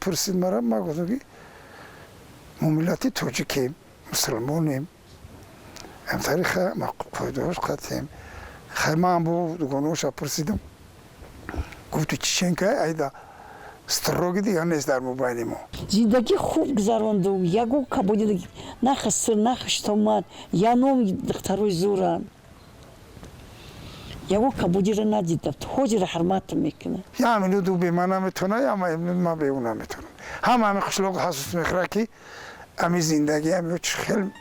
Пурсид мара, ма гуфтам, ки мо миллати тоҷикем, мусулмонем, ҳамтариха қоидаҳош қатем. Хай, ман бо дугонаоша пурсидам, гуфту чеченка айда строгий дигар нест дар мобайни мо. Зиндагӣ хуб гузаронду, ягон кабуди на хиср, на хуштомад, яном духтарои зӯранд, ягон кабудиро надидам, ҳозира ҳурматам мекунад. Я минуту бе ман наметавона, я ман бе ӯ наметавонам. Ҳама ҳами қишлоқ ҳасус мехӯрад, ки ами зиндагӣ ами чихел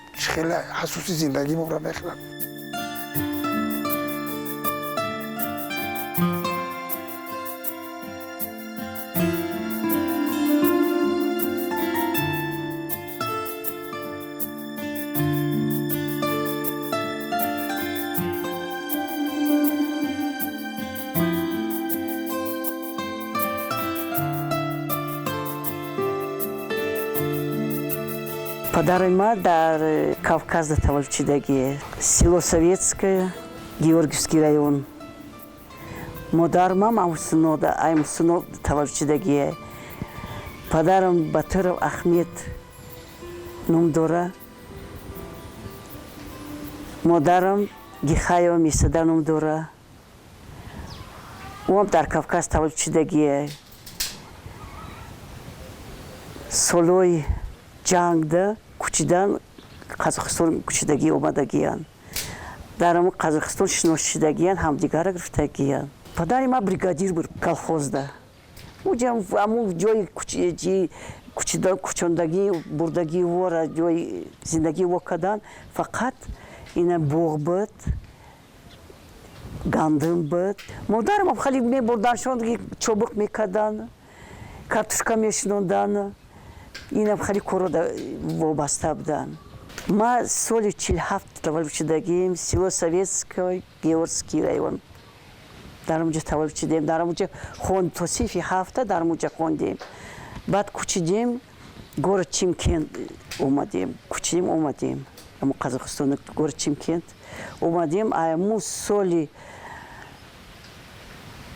ҳасуси зиндагӣ моро мехӯрад. Падари ма дар Кавказда таваллуд шудагӣ, село Советское, Георгиевский район. Модармам Амсунода, Амсуно таваллуд шудагие. Падарам Батыров Ахмед ном дора, модарам Гихаева Мисада ном дора. Ӯам дар Кавказ таваллуд шудагие. Солҳои ҷангда кӯчидан, Қазоқистон кӯчидагӣ омадагиянд. Дар ҳамон Қазоқистон шинос шудагиянд, ҳамдигарро гирифтагиянд. Падари ман бригадир буд колхозда. Ҳамун ҷои кӯчондагӣ, бурдагии вора, ҷои зиндагии во кардан фақат ина боғ буд, гандум буд. Модарам хеле мебурданшон, чобуқ мекарданд, картошка мешинонданд, инам хеле корро вобаста буданд. Ма соли 47 таваллуд шудагим, село Советское, Георгиевский район. Дар онҷо таваллуд шудем, дар онҷо хон то синфи ҳафта дар онҷо хондем. Баъд кӯчидем, город Чимкент омадем, кӯчидем, омадем амо Қазоқистон, город Чимкент омадем. Аму соли,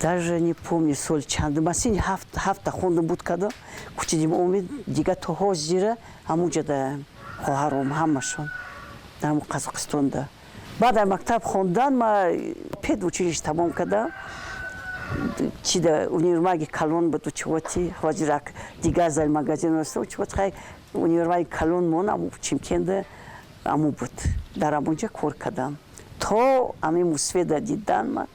даже не помню, соли чанд, ма синфи ҳафта хондум буд, кадо кӯчидем, омед. Дигар то ҳозира ҳамунҷода хоҳаром ҳамашон дар ҳамун Қазоқистонда. Баъд аз мактаб хондан ма педучилище тамом кардам. Чида универмаги калон буд учевоти, ҳозирак дигар зал магазин аст учевот. Хай, универмаги калон мон аму Чимкенда аму буд, дар амунҷа кор кардам то ами мусведа дидан. Ма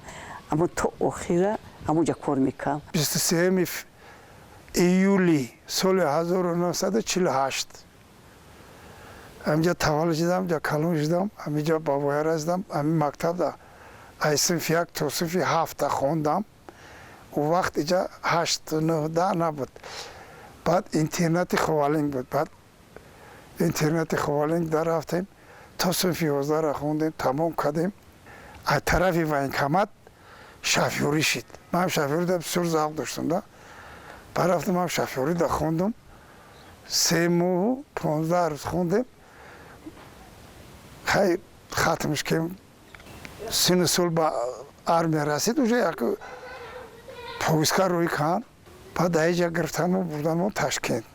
аму то охира амунҷа кор мекардам. 23 июли соли 1948 ҳаминҷа таваллуд шудам, ҷа калон шудам, ҳаминҷа ба воя расидам. Ҳамин мактабда аз синфи як то синфи ҳафта хондам. Он вақт иҷа ҳашт, нӯҳ, 10 набуд. Баъд интернати Ховалинг буд. Баъд интернати Ховалинг дарафтем, то синфи 11-ра хондем, тамом кардем. Аз тарафи военкомат шофёрӣ шид. Ман шофёрида бисёр завқ доштам да. Баъд рафтам, ман шофёрида хондам, 3 моҳу 15 рӯз хондем. Хай, хатмш кем, сину сол ба армия расид, уже як повестка рӯй кан. Баъд дар иҷа гирифтанмо, бурданмо Ташкент.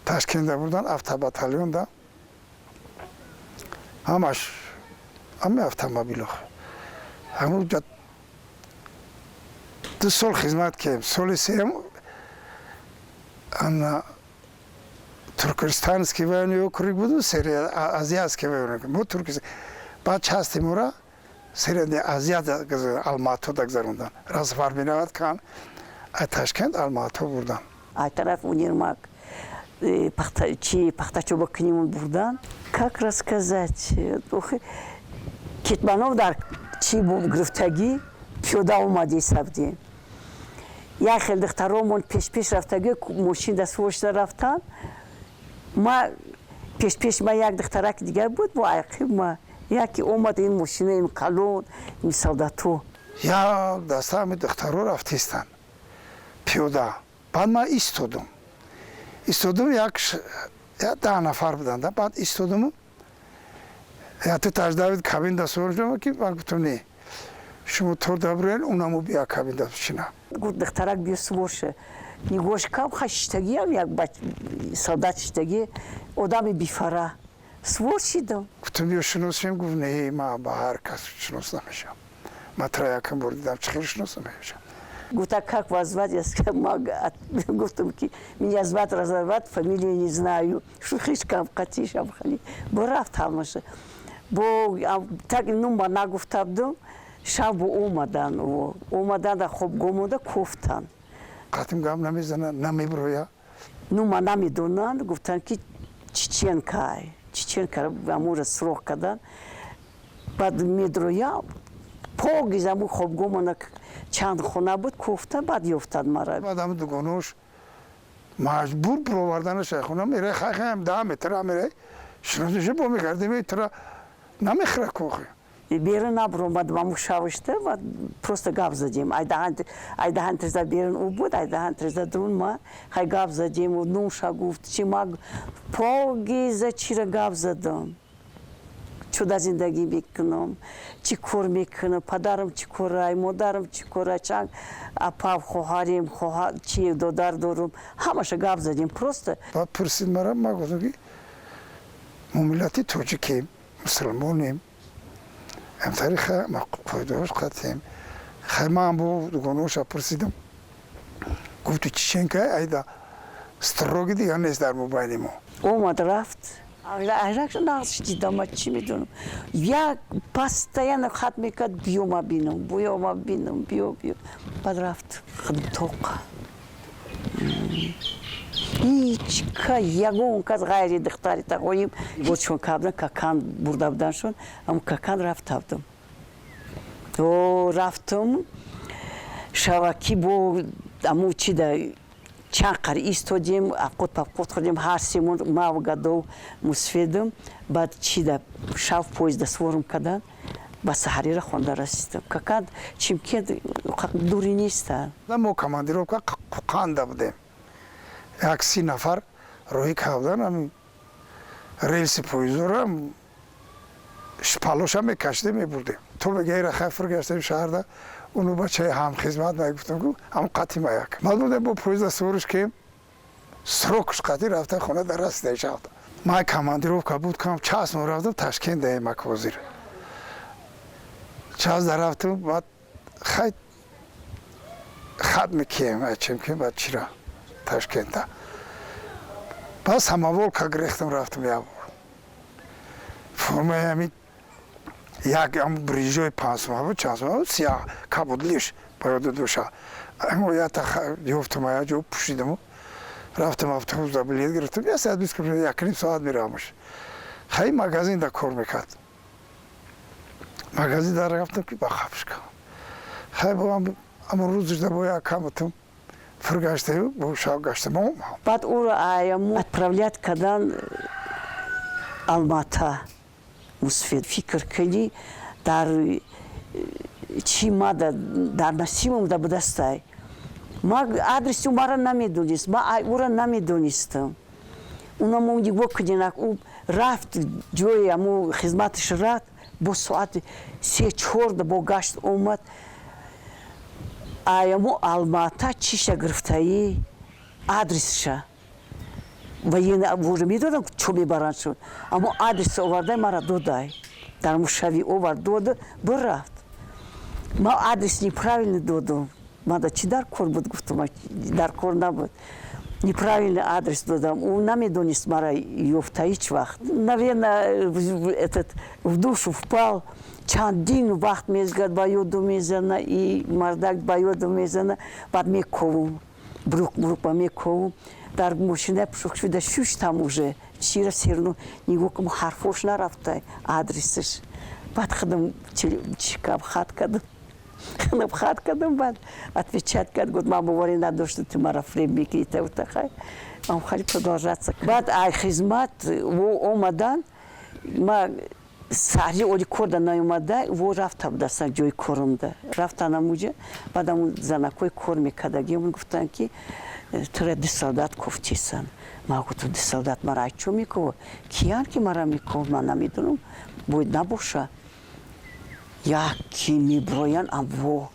Ташкентда бурдан, автобатальонда, ҳамаш ҳами автомобило. Ҳамуҷа 2 сол хизмат кардем. Соли сеюм ана Туркестанский военный округ буду, Азиатский военный округ. Мо Туркестан. Баъд части мора Средняя Азия, Алматода гузарондан, расформировать кан, аз Ташкент Алмато бурдан. Аз тараф универмаг чи пахтачоба кунимон бурдан. Как рассказать, кетманов дар чи гирифтагӣ, пиёда омади сабдем. Як хел духтаромон пешпеш рафтагӣ, мошин даствошта рафтан. Ма пешпеш ма як духтарак дигар буд бо айқиб ма. Яке омад, ин мошина, ин калон, ин солдато. Як даста ҳами духтаро рафтистанд пиёда. Баъд ман истодум, истодум, як 10 нафар буданд. Баъд истодуму яте таждавид кабинда сувор шудам, ки ман гуфтам: «Не, шумо то даброен, унаму бия кабинда шина». Гуфт: «Духтарак, биё, сувор ша». Нигоҳш кам, ха, шиштагиам, як солдат шиштагӣ, одами бифара. Свор шидам. Гуфтам, биё, шиносем. Гуфт: не, ма ба ҳар кас шинос намешавам, ма тра якам бор дидам, чӣ хел шинос намешавам? Гуфта: «Как вас звать?» Я гуфтам, ки меня звать Разорват, фамилию не знаю. Шухишкам қатишам хали. Бо рафт ҳамаша. Бо так нума нагуфта будам, шаб бо омадан. Омадан, дар хобгоҳ монда кофтан. Қатим гап намезана, намеброя. Нума намедонанд, гуфтанд, ки чеченка. Чеченка амура суроғ кардан. Баъд медроя, погиз аму хобгоҳ монда, чанд хона буд, кофта, баъд ёфтанд мара. Баъд ҳамн дугонош маҷбур бировардана шайхона мерай, хайхаям 10 метр мерай, шинос меша, бо мегардем, тра намехӯра кохи. Берун набуромадам аму шавишта, баъд просто гап задем. Айдаҳан треза берун ӯ буд, айдаҳан треза дурун ма. Хай, гап задем, нумша гуфт, чи ма погиза чира гап задам, чуда зиндагӣ мекунам, чӣ кор мекунам, падарам чӣ корай, модарам чӣ корай, чанд апа, хоҳарем, чи додар дорум, ҳамаша гап задем просто. Баъд пурсид мара, ма гуфтам, ки мо миллати тоҷикем, мусулмонем, ам тариха қоидаҳош қатем. Хай, ман бо дугоноша пурсидам, гуфту: чеченка айда строгий дигар нест дар мобайни мо. Омад, рафт. Айракша нағзш дидам, ма чӣ медонам, як постоянно хат мекард: биё, ма бинам, биё, ма бинам, биё, биё. Баъд рафт тоқа. Ҳеҷ ка, ягон кас ғайри духтари тағоим бозшон кабдан, Какан бурда буданшон, ам Какан рафта будам. О, рафтам шавакӣ, бо аму чида чанд қар истодем, авқот павқот хӯрдем, ҳар семон мав гадов мусфедам. Баъд чида шав поезда сворум кардан, ба саҳарира хонда расидам. Какан Чимкент дури неста. Мо командировка Қуқанда будем, як 30 нафар роҳӣ кардан, ами рельси поездора шпалоша мекашидем, мебурдем. То мегаира хайфур гаштем шаҳрда, уну бачаи ҳамхизмат мегуфтам, ку ҳам қати маяк баъд бурдем, бо поезда свориш кем, срокш қати рафта хона дар расида шавта. Ман командировка буд кам час мо рафтам Ташкент даемак ҳозир час да рафтам. Баъд хай хат мекием Чимкент, баъд чира Ташкента. Баъд самоволка гирехтам, рафтам, як бор формаи ҳами як брижои 5 сома буд, чанд сома буд, сиёҳ кабуд, лиш ба ёду душа ята ёфтам, як ҷо пӯшидаму рафтам, автобус да билет гирифтам, 1 соат 20, 1,5 соат меравамаш. Хай, магазин да кор мекард, магазин да рафтам, ки ба хапшка. Хай, бо амон рӯзаш да бо як каматам фургаштаю, бо шав гаштам омам. Баъд ӯро аяму отправлять кардан Алмата. Мусфед, фикр кунӣ, дар чӣ мада дар насибам да будастай. Ма адреси мара намедонист, ма ӯро намедонистам. Уна мо нигоҳ кунем, ӯ рафт ҷои аму хизматаш, рафт, бо соати 3-4 бо гашт омад. Аяму Алмата чиша гирифтаи, адресша военно уже медонам, чо мебаранд шуд, аммо адрес овардай, мара додай, дар мушави овард, дода, бирафт. Ма адрес неправильно додам. Мада чӣ дар кор буд, гуфтам, дар кор набуд, неправильный адрес додам. Ӯ намедонист мара ёфта ҳеҷ вақт. Наверное, этот в душу впал. Чандин вақт мезгад, ба ёду мезана и мардак ба ёду мезана. Баъд мековум, брук брук ба мековум, дар мошина пушок шуда шуштам, уже чира серну нигоҳ кум, ҳарфош нарафта адресаш. Баъд худам чикам, хат кардам, худам хат кардам. Баъд отвечать кард, гуфт: ман боварӣ надоштам, ту мара фреб мекунӣ. Тавтахай ам хали продолжаться. Баъд ай хизмат омадан, ма саҳри оли кор да наомада, во рафта будастан ҷои корумда, рафтан амуҷа. Баъд аму занакҳои кор мекардагиамон гуфтанд, ки тура ду солдат кофтисан. Ма гуфтам: ду солдат мара ай чо мекова, киян ки мара меков, ман намедонам, бояд набоша. Яки меброян, амво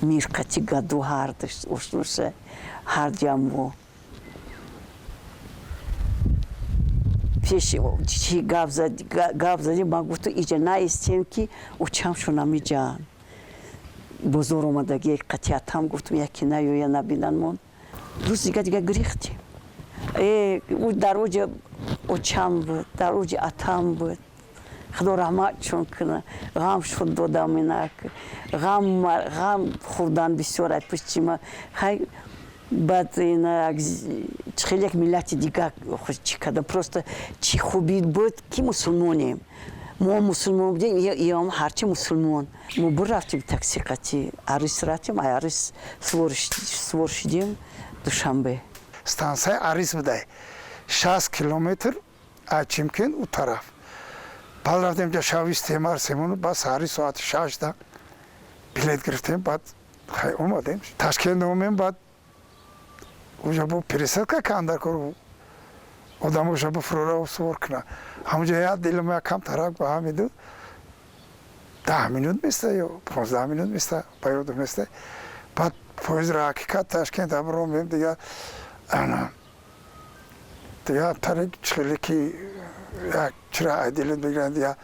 Мирқати гаду ҳардаш ошноша ҳардиамо. Пеш чи гап задем, ман гуфтам, иҷа наистем, ки очамшон амиҷаан. Бозор омадаги қатиатам, гуфтам, яке наёя, набинанмон. Рӯз дига гирихтем. Ӯ дар оҷа очам буд, дар оҷа атам буд. Худо раҳматшон кунад. Ғам шуд додам инак. Ғам хӯрдан бисёр ай пушти ма. Хай, баъд ина хеле як миллати дига чӣ кардам. Просто чӣ хубӣ буд, ки мусулмонем. Мо мусулмон будем, иам ҳарчи мусулмон. Мо бурафтем такси қати, Арис рафтем, ай Арис сувор шидем Душанбе. Стансияи Арис будай, 60 километр аз Чимкент ӯ тараф. Баъд рафтем ҷа, шави стемар семон, баъд саҳари соати 6-да билет гирифтем, баъд хай омадем. Ташкент омем, баъд уҷа бо пересадка кандар кор одам уҷа бо фурора сувор куна. Ҳамуҷа як дилам якам тарак ба ҳамиду 10 минут места ё 15 минут места, ба ёдам места. Баъд поезд раҳаки кард, Ташкент ҳамро дига ана дига тари чихеле ки як чира айдилит бигиранд, я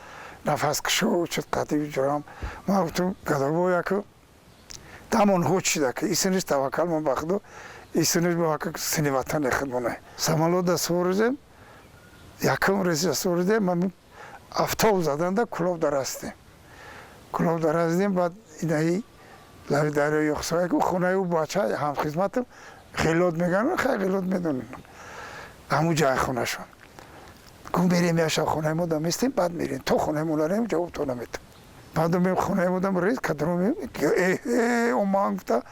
нафас кашо чуд қатӣ ҷурам. Ман гуфтам, гадобо яку дамон ҳуч шида, ки исиниш таваккал мон ба худо, исиниш бо сини ватане худмона. Самолёт соворидем, якум рейса соворидем, ами автобус заданда Кулоб дарастем. Кулоб дарастем, баъд инаи лаби дарёи Ёхсояку хонаи ӯ бача ҳамхизматам Ғилот меган, хай Ғилот медонем, ҳамун ҷай хонашон. Гуфт, мерем як шаб хонаи мо даместем, баъд мерем. То хонаи мо нарем, ҷавоб то наметам. Баъд мем хонаи модам рез кадром оман гуфта,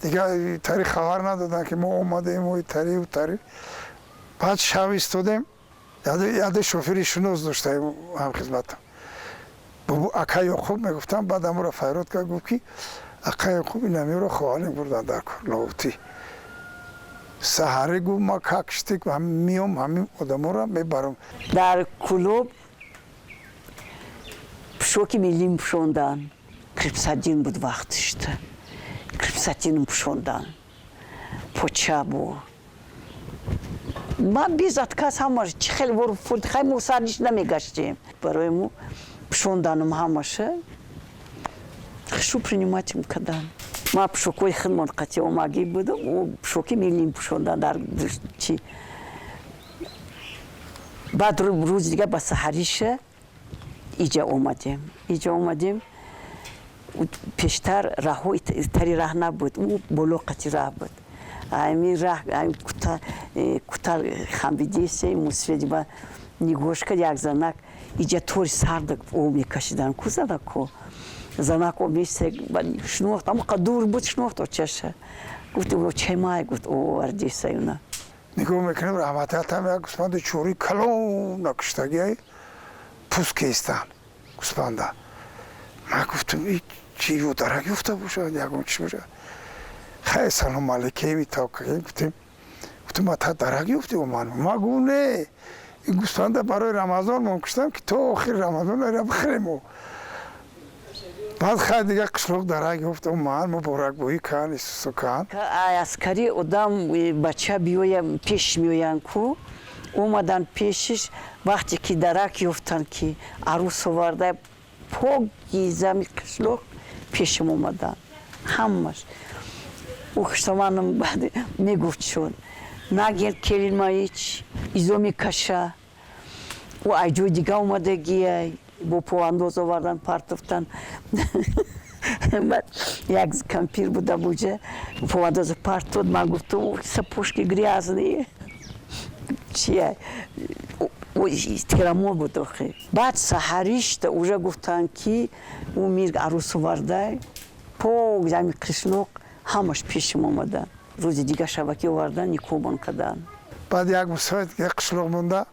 дига тари хабар надоданд, ки мо омадем тари тари. Баъд шаб истодем, яде шофери шунос доштаем, ҳамхизматам ака Ёқуб мегуфтам. Баъд амуро файрод кард, гуфт, ки ака Ёқуб, инамиро хоҳалем бурдан дар кор Лоҳутӣ. Саҳаре гуфт, ма как штик миём, ҳамин одаморо мебарам. Дар Кулоб пӯшоки миллим пӯшондан. Крепсатин буд вақтишта, крепсатиным пӯшондан, поча бу. Ман без отказ ҳамаш чӣ хеле вор хай, мо сарниш намегаштем, барои мо пӯшонданам ҳамаша хушу принимать кардам. Ма пӯшокҳои худмон қати омагӣ будам, пӯшоки миллим пӯшондан дар чи. Баъд рӯзи дига ба саҳариша иҷа омадем. Иҷа омадем, пештар раҳҳо тари раҳ набуд, ӯ боло қати раҳ буд. Ами раҳ кута кута хамбидесе мусфеди ба нигоҳш кард, як занак иҷа тори сарда об мекашидан ку занако. Занак об месе шунохт, амқа дур буд, шунохт очаша. Гуфт, очаймай, гуфт, овардесаюна. Нигоҳ мекунем, раҳматиятам як гӯспанди чӯри калон накуштагиай пӯст кестан гӯспанда. Ман гуфтам, чи дарак ёфта бошад, ягон чи бошад. Хай, салом алейкем, итокем, гуфтем. Гуфтам, ма та дарак ёфти оман? Ма гуфт, не, ин гӯспанда барои Рамазон мон куштам, ки то охири Рамазон ара бихӯрем. Баъд хай дига қишлоқ дарак ёфт, оман, муборакбоҳӣ кан, исусу кан. Аскари одам бача биёя пеш меоянд ку, омадан пешиш. Вақте ки дарак ёфтанд, ки арӯс оварда, поки зами қишлоқ пешам омаданд ҳамаш. Ӯ хуштоманам баъд мегуфт, шуд нагер келинмаич изо мекаша, ӯ ай ҷои дига омадагиай, бо повандоз овардан партофтан. Як кампир буда буҷа, повандоза партод. Ман гуфтам, сапожки грязные, чия, терамо буд охи. Баъд саҳаришта уже гуфтанд, ки ӯ мир арӯс овардай, пок зами қишлоқ ҳамаш пешим омаданд. Рӯзи дига шабакӣ овардан, никобон карданд. Баъд як мусоид як қишлоқ монда,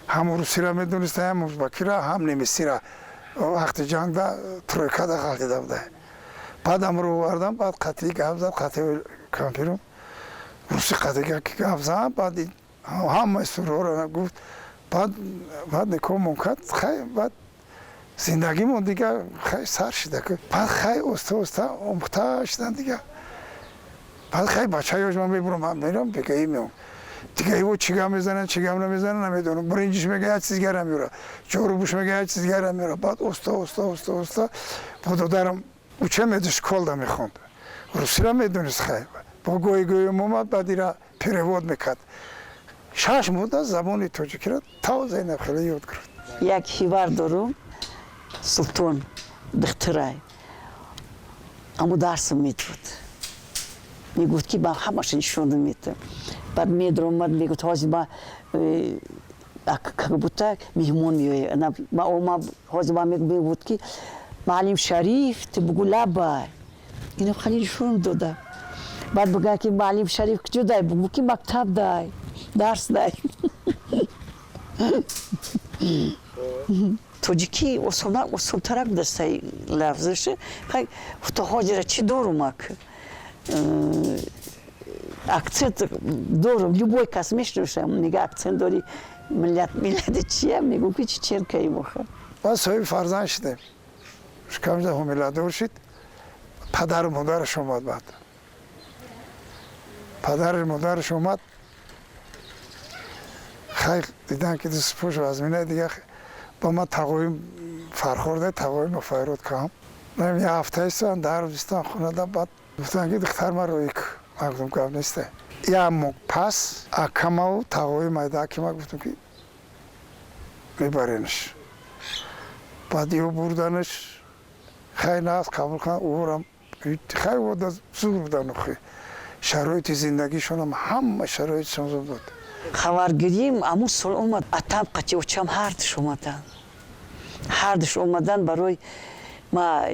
ҳам русиро медониста, ҳам узбакиро, ҳам немисиро. Вақти ҷангда тройкада ғалтида буда. Баъд амро овардам, баъд қатъи гап зад, қатъи кампирум руси қатъи гап зад. Баъд ҳамаи сурҳоро гуфт, баъд никоҳмон кард. Хай, баъд Зиндагимон дига хай сар шида. Баъд хай оста оста омӯхта шидан дига. Баъд хай бачаёш ман мебурам, ман мерам, бегаи меом. Дига иво чӣ гап мезананд, чӣ гап намезананд, намедонам. Биринҷиш мега, як чиз дигара меёра, ҷорубуш мега, як чиз дигара меёра. Баъд оста оста оста оста бо додарам уча школда мехонд. Русира медонист хай. Бо гоҳи гоҳи омад, баъд ира перевод мекард. 6 моҳда забони тоҷикиро тав Зайнаб хеле ёд гирифт. Як ҳивар дорум, Султон, духтурай. Аммо дарсам медод. Мегуфт, ки ба ҳамаша нишонда метам. Баъд медромад, мегуфт, ҳозир ма как будто меҳмон меояд. Ҳозир ма мегуфт, ки маълим Шариф, ту бугу лабай. Инам хеле нишон дода. Баъд буга, ки маълим Шариф куҷо дай, бугу, ки мактаб дай, дарс дай. Тоҷикӣ осонтарак будастай лафзаш. Хай, то ҳозира чӣ дорум, ак акцент дорум. Любой кас мешиносам, мега, акцент дори, миллат, миллати чия? Мегӯм, ки чеченкаи моха. Баъд соҳиби фарзанд шудем. Шукамҷа ҳомиладор шид. Падару модараш омад. Баъд падару модараш омад, хай дидан, ки дастпӯш вазмина дига. Ба ман тағоим Фархорда, тағоим Файрод кам. Як ҳафта истан, 10 рӯз истан хонада. Баъд гуфтан, ки духтар ма роӣ ку. Ман гуфтам, гап неста. Як моҳ пас акамаву тағои майда ки ман гуфтам, ки мебаренаш. Баъд ё бурданаш, хай нағз қабул карданд. Ӯрам хай ода зур будан, охи шароити зиндагишонам, ҳама шароитшон зур буд. Хабаргирим амун сол омад. Атам қати очам ҳардуш омаданд, ҳардуш омаданд. Барои ма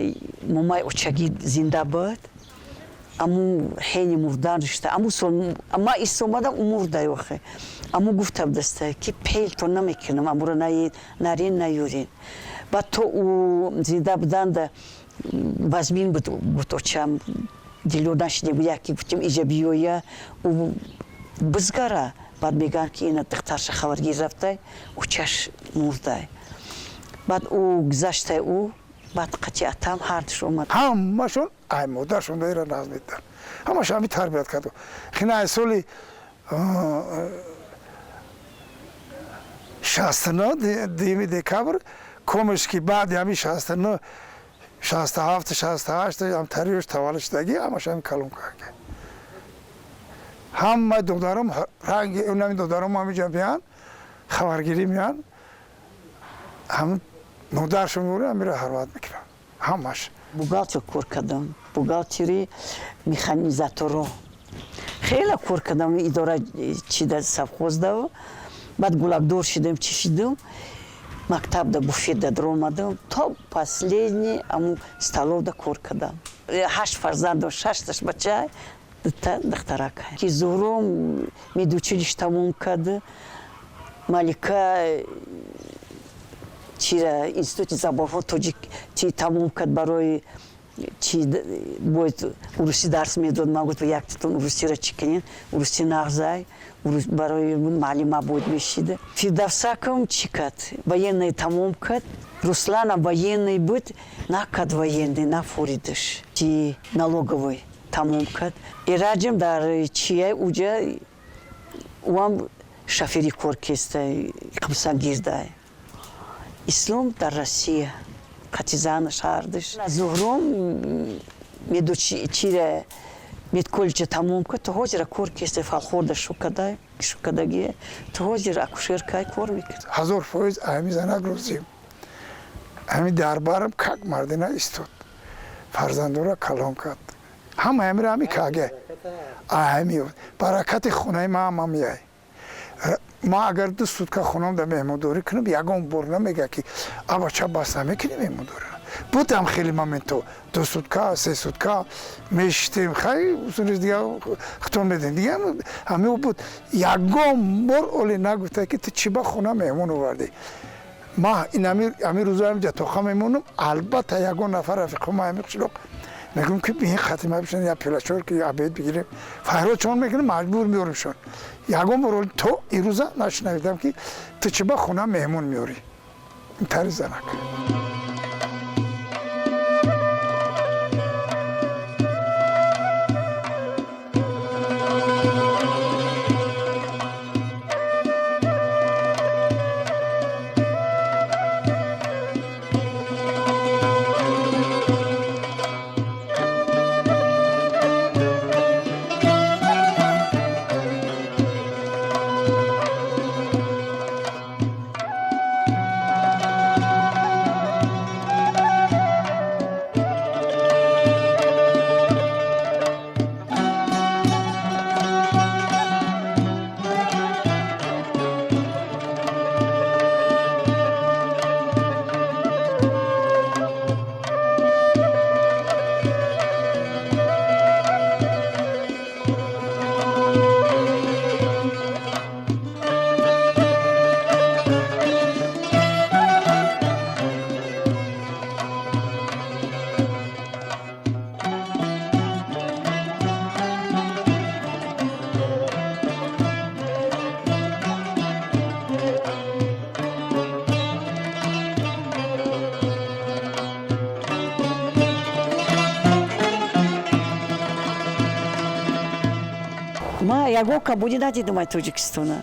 момаи очагӣ зинда буд. Аму ҳени мурдан ришта, аму сол ма ис омадам, ӯ мурда. Охе, аму гуфтам даста, ки пелто намекунам, амуро нарин, наёрин. Баъд то ӯ зинда буданда вазмин буд, гуфт очам, дило нашиде буд. Яке гуфтем, иҷа биёя, ӯ бизгара. Баъд мегӯянд, ки ина духтарша хабаргир рафтай, очаш мурдай. Баъд ӯ гузаштай, ӯ баъд қати атам ҳардуш омад. Ҳамашон ай модаршон даира нағз медидан, ҳамаш ҳами тарбият карду. Хина ай соли 69, 2 декабр комеш, ки баъди ҳами 69, 67, 68 ам тариёш таваллуд шудагӣ, ҳамаш ҳами калон карда. Ҳама додарам ранги унами додарам ҳамиҷа меян, хабаргирӣ меян, ҳам модаршон меорӣ, ҳамира ҳурмат мекунам ҳамаш. Бухгалтер кор кардам, бухгалтери механизаторо хеле кор кардам, идора чида, совхозда. Баъд гулакдор шидам, чӣ шидам, мактабда буфетда даромадам, то последний аму столовда кор кардам. Ҳашт фарзандам, шашташ бача, дута духтарака. Ки Зуҳром медучилище тамом кард, Малика чира институти забонҳо тоҷик чи тамом кард. Барои чи бояд урусӣ дарс медод. Ман гуфтам, яктатон урусиро чӣ кунед, урусӣ нағзай, барои маълима бояд мешида. Фирдавсакам чӣ кард? Военный тамом кард. Русланам военный буд, накард военный, нафоридаш. Чи налоговый тамом кард. Ираҷам дар чия уҷа, уам шофери кор кеста, қимсангирдай. Ислом дар Россия қати занаш ҳардуш. Зуҳром меду чира медколлеҷа тамом кард, то ҳозира кор кеста, Фалхорда шукадагие, то ҳозир акушеркай кор мекард. 1000% ҳами занак розием. Ҳами дарбарам как мардина истод, фарзандора калон кард. Ҳама ҳамира ҳами каге ҳами баракати хонаи ма ҳама меяй. Ма агар 2 сутка хонам да меҳмондорӣ кунам, ягон бор намега, ки абача, бас намекунӣ меҳмондорӣ. Будам хеле моменто, 2 сутка, 3 сутка мешитем, хай дига хитон медем, дига ҳами буд. Ягон бор оле нагуфта, ки ту чӣ ба хона меҳмон овардӣ. Ма ин ҳами рӯзо ҳамиҷа тоқа мемонам. Албатта, ягон нафар рафиқома ҳами қишлоқ мегӯм, ки биҳин хатима бишан, я пилачор ки обед бигирем. Файрод чон мекунем, маҷбур меоримшон. Ягон бор то ирӯза нашунавидам, ки ту чӣ ба хона меҳмон меорӣ. Ин тари занак. Ма ягон камбудӣ надидам ай Тоҷикистона,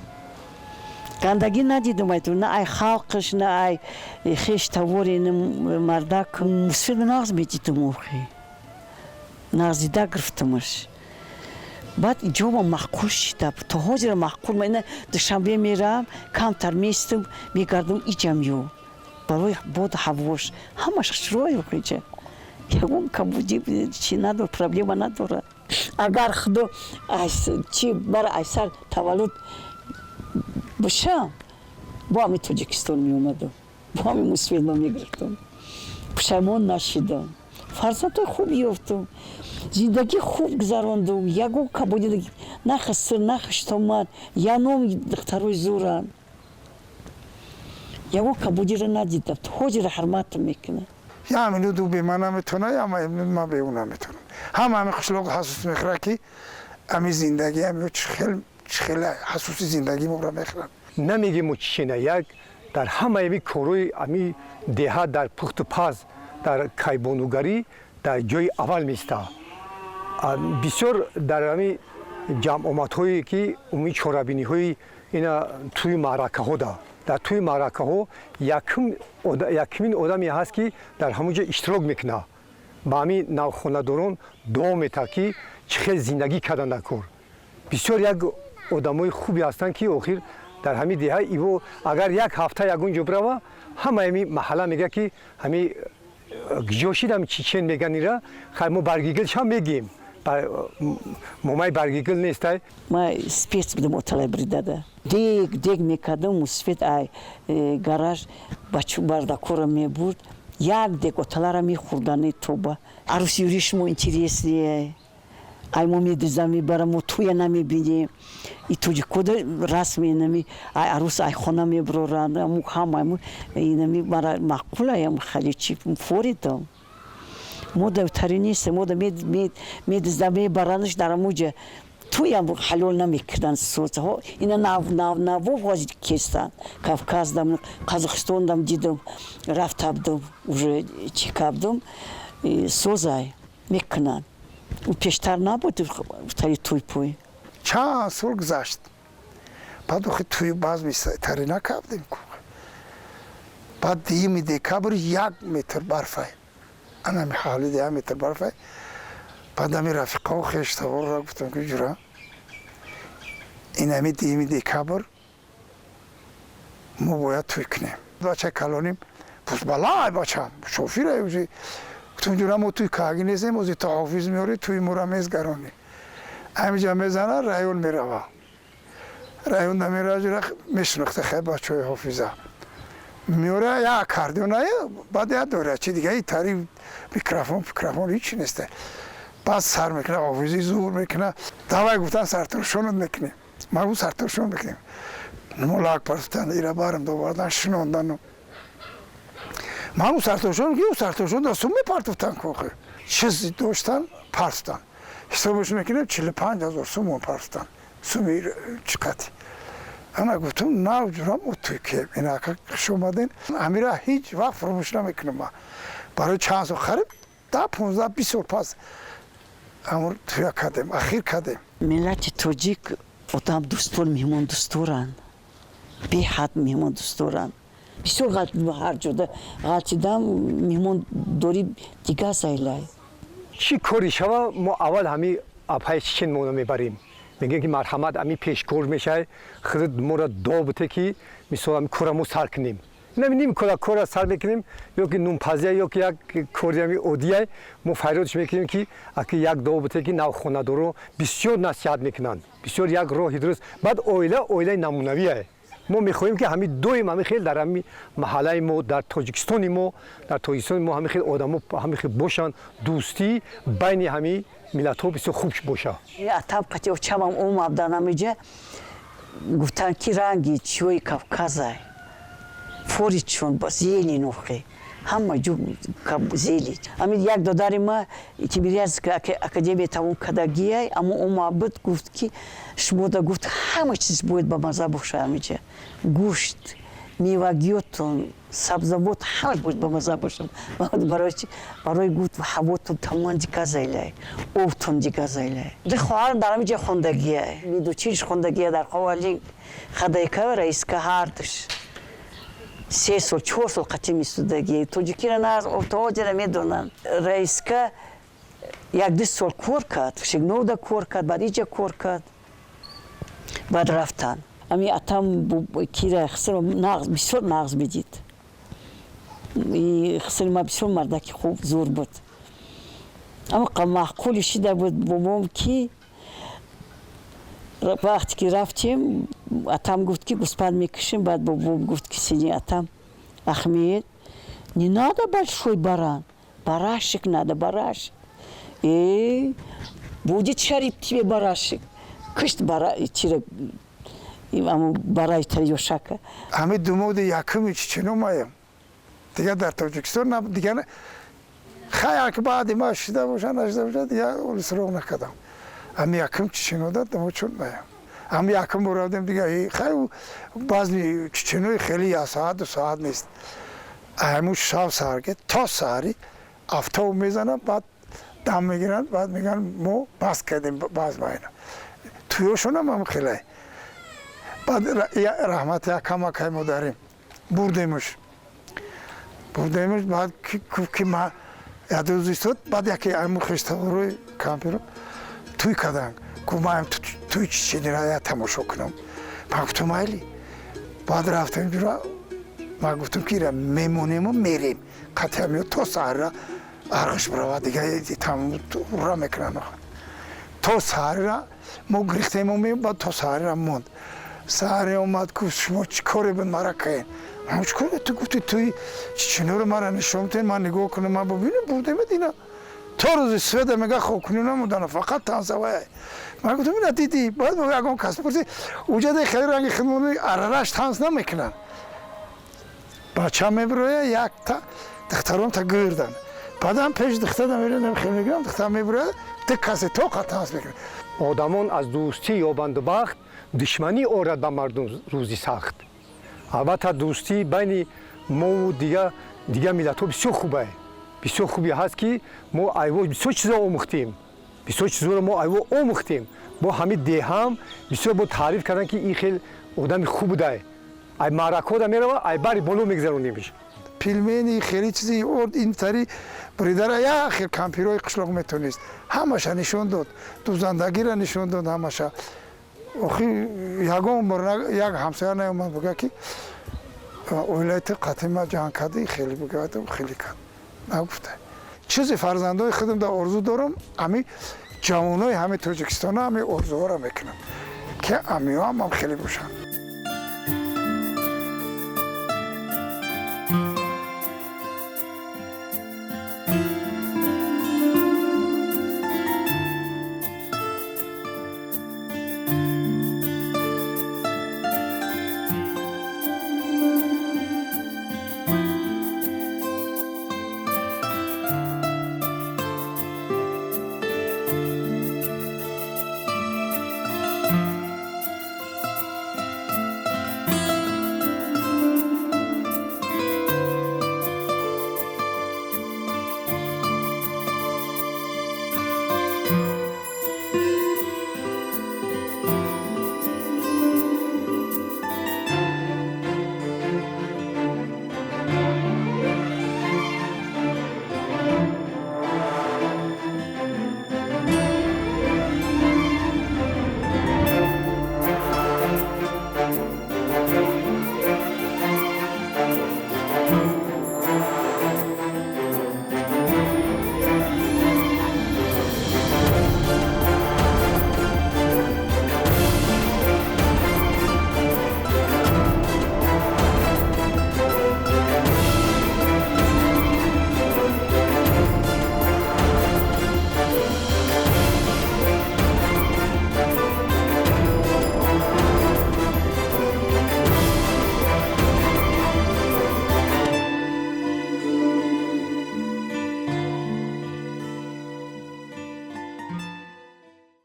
гандагӣ надидам ай, на ай халқаш, на ай хеш тавори мардак. Мусфир нағз медидам, охи нағз дида гирифтамаш. Баъд ҷома маъқул шида, то ҳозира маъқул. Ма ина Душанбе меравам, камтар местам, мегардам иҷам, ё барои боду ҳавош ҳамаш хушрӯй. Иҷа ягон камбудӣ чи надор, проблема надорад. Агар Худо чи бара айсар таваллуд бошам, бо ҳами Тоҷикистон меомадам, бо ҳами мусфилма мегирифтам. Пушаймон нашидам, фарзандҳои хуб ёфтам, зиндагӣ хуб гузарондум, ягон камбудӣ на хиср, на хиштомад, яном духтарои зӯранд, ягон камбудиро надидам. Ҳозира ҳурматам мекунад. Я минут ӯ бе ман наметавона, я ман бе ӯ наметавонам. Ҳама ҳами қишлоқ ҳасус мехӯрад, ки ами зиндагӣ ами чӣ хел ҳасуси зиндагӣ моро мехӯрад. Намегему чина як дар ҳамаи ами корҳои ами деҳа, дар пухту паз, дар кайбонугарӣ дар ҷои аввал меиста. Бисёр дар ами ҷамъомадҳое ки умумӣ, чорабиниҳои ина, тӯи маъракаҳо, да дар тӯи маъракаҳо якумин одаме ҳаст, ки дар ҳамон ҷо иштирок мекунад, ба ҳамин навхонадорон дуо метаҳад, ки чӣ хел зиндагӣ кардан дар кор. Бисёр як одамои хубе ҳастанд, ки охир дар ҳамин деҳа иво агар як ҳафта ягон ҷо бирава, ҳамаи ҳами маҳалла мегӯяд, ки ҳами ҷо шидам чечен меган ира. Хай, мо баргигилшам мегӯем, момаи баргигил нестай. Ма спец будам, оталай бридада дег дег мекардам. Мусфед ай гараж бачу бардакора мебурд, як дег оталара мехӯрдани. Тоба, арӯси шумо интересные, ай мо медизам, мебарам, мо туя намебинем. И тоҷикода расми инами ай арӯс ай хона меброранд, аму ҳама инами мара маъқулаям, хеле чи форидам. Мо давтари нестем, мо да медиздам, мебаранаш, дар амуҷа туям ҳалол намекунанд. Соцҳо ина наво ҳозир кестанд. Кавказдам, Қазоқистондам дидам, рафтабдам, уже чӣ кардам, созай мекунанд. Ӯ пештар набуд тари туй пӯй. Чанд сол гузашт, баъд охи туи базми тари накардем. Баъд 2 декабр 1 метр барфай, анами ҳавлида 1 метр барфай. Баъд ами рафиқао, хештаворро гуфтам, ки ҷура, инами 2 декабр мо бояд туй кунем. Бача калоним балай, бачам шофира. Гуфтам: ҷура, мо туй кааги нестем, ози то ҳофиз меёри, туи моро мезгаронӣ. Ҳамиҷа мезана, район мерава, район намерава, ҷура, мешинохта хай бачаҳои ҳофиза меёра, я аккордеона, баъд я дора чи дига, тари микрофон ҳичи неста. Баъд сар мекуна, ҳофизи зур мекуна. Давай, гуфтан, сартошонат мекунем. Ма гу сартошон мекунем. Молак партан, ира барам довардан, шинондану ман сартошон, ки сартошон да сум мепартофтан, кохе чиз доштан, партофтан. Ҳисобаш мекунем, 45 000 сумон партофтан, суми чӣ қати. Ана гуфтам: нав ҷурам, мо туй кем инака, хуш омаден. Амира ҳеҷ вақт фуромӯш намекунам. Ма барои чанд сол, қариб 10, 15, 20 сол пас амр туя кардем, ахир кардем. Миллати тоҷик одам дӯстдор, меҳмондӯстдоранд, беҳад меҳмондӯстдоранд. Бисёр ҳар ҷода ғалтидам, меҳмондорӣ дига зайлай. Чӣ кори шава, мо аввал ҳами апаи чечен моно мебарем, мегӯем, ки марҳамат, ами пешкор мешавад, худат моро до буте, ки мисол ами кора мо сар кунем. Нами ним кора кора сар мекунем, ё ки нунпазия, ё ки як кори ами оддия, мо файродш мекунем, ки аки як до буте, ки навхонадоро бисёр насиҳат мекунанд, бисёр як роҳи дуруст. Баъд оила оилаи намунавие. Мо мехоҳем, ки ҳами доим ҳами хел дар ҳами маҳаллаи мо, дар Тоҷикистони мо, дар Тоҷикистони мо ҳами хел одамо ҳами хел бошанд, дӯстӣ байни ҳами миллатҳо бисёр хуб бошад. Атам қати очамам омабдан амиҷа, гуфтанд, ки ранги чиёи Кавказай, форичон зелень, охе ҳама ҷо зелень. Ами як додари ма Тимирязевская академия тамом кардагиай, аммо омабуд, гуфт, ки шумода, гуфт, ҳама чиз бояд ба маза боша, амиҷа гӯшт. Мевагиётон, сабзавот ҳамаш бояд ба мазза бошад. Барои чи? Барои гуфт, ҳавотон тамоман дига зайлай, обтон дига зайлай. Ди хоҳарам дар ҳамин ҷо хондагия, медучилиш хондагия дар Ховалинг, хадайка, раиска, ҳардуш 3 сол, 4 сол қатӣ мистудагия. Тоҷикира нағз тоҷира медонанд. Раиска як-ду сол кор кард, Шигновда кор кард, баъд иҷа кор кард, баъд рафтан. Ами атам кира хисро нағз, бисёр нағз медид. Хисри ма бисёр мардаки хуб, зур буд. Ама маъқули шида буд бобом, ки вақте ки рафтем, атам гуфт, ки гӯспанд мекушем. Баъд бобом гуфт, ки сини атам Ахмед: «Не надо большой баран, барашек надо, барашек». Э, будет, Шарип, тебе барашек. Кишт бара чира, барай ёшака. Ҳами думоди якуми чечено маям, дигар дар Тоҷикистон дигар хай ак баъди ма шида боша, нашида боша, дигар оли суроғ накардам. Ҳами якум чеченода думод чун маям. Ҳами якум бор рафтем, дигар хай базми чеченои хеле як соат, 2 соат нест. Ҳамун шаб саҳар ки то саҳари автобус мезанад, баъд дам мегиранд, баъд мегӯянд, мо бас кардем базм. Айна туёшонам ҳам хеле. Баъд раҳмати якамакай мо дарем, бурдемуш, бурдемуш. Баъд гуфт, ки ма як рӯз истод. Баъд яке айму хештаборои кампиро туй карданд. Гуфт, маам туй чеченира я тамошо кунам. Ман гуфтам, майли. Баъд рафтем ҷура. Ман гуфтам, ки ира мемонему мерем қатъия то саҳарра арғиш бирава, дига ура мекунанд. То саҳарра мо гирифтему, баъд то саҳарра монд. Саҳаре омад, гуфт, шумо чӣ коре буд мара каен? Ман чӣ кор? Ту гуфти, туи чеченоро мара нишон битен, ман нигоҳ кунам, ман бубинам. Бурдемед ина то рӯзи света, мега, хобкунӣ намудана, фақат танцевать. Ман гуфтам, ина дидӣ? Баъд ягон кас пурсид, уҷаде хеле ранги хидмони арараш танц намекунанд. Бача мебироя, якта духтарон та гирдан, баъдам пеши духтара мерам, хел мегирам, духтар мебирояд, ду касе тоқа танц мекунад. Одамон аз дӯстӣ ёбанду бахт, душманӣ орад ба мардум рӯзи сахт. Албатта, дӯстӣ байни мову дигар миллатҳо бисёр хубе, бисёр хубе ҳаст, ки мо айво бисёр чизо омӯхтем, бисёр чизоро мо айво омӯхтем. Бо ҳамин деҳам бисёр бо таъриф кардан, ки ин хел одами хуб будай. Ай маъракода мерава, ай бари боло мегзаронемш. Пельмени, хеле чизи орд, ин тари буридара, як хел кампирои қишлоқ метонист, ҳамаша нишон дод, дузандагиро нишон дод, ҳамаша. Охи ягон бор як ҳамсоя наомад буга, ки оилаи ту қатима ҷанг карди, хеле буга, хеле кард, нагуфта. Чизи фарзандои худам да орзу дорам, ами ҷавонои ҳами Тоҷикистона ҳами орзуҳоро мекунам, ки амиҳоам ҳам хеле бошанд.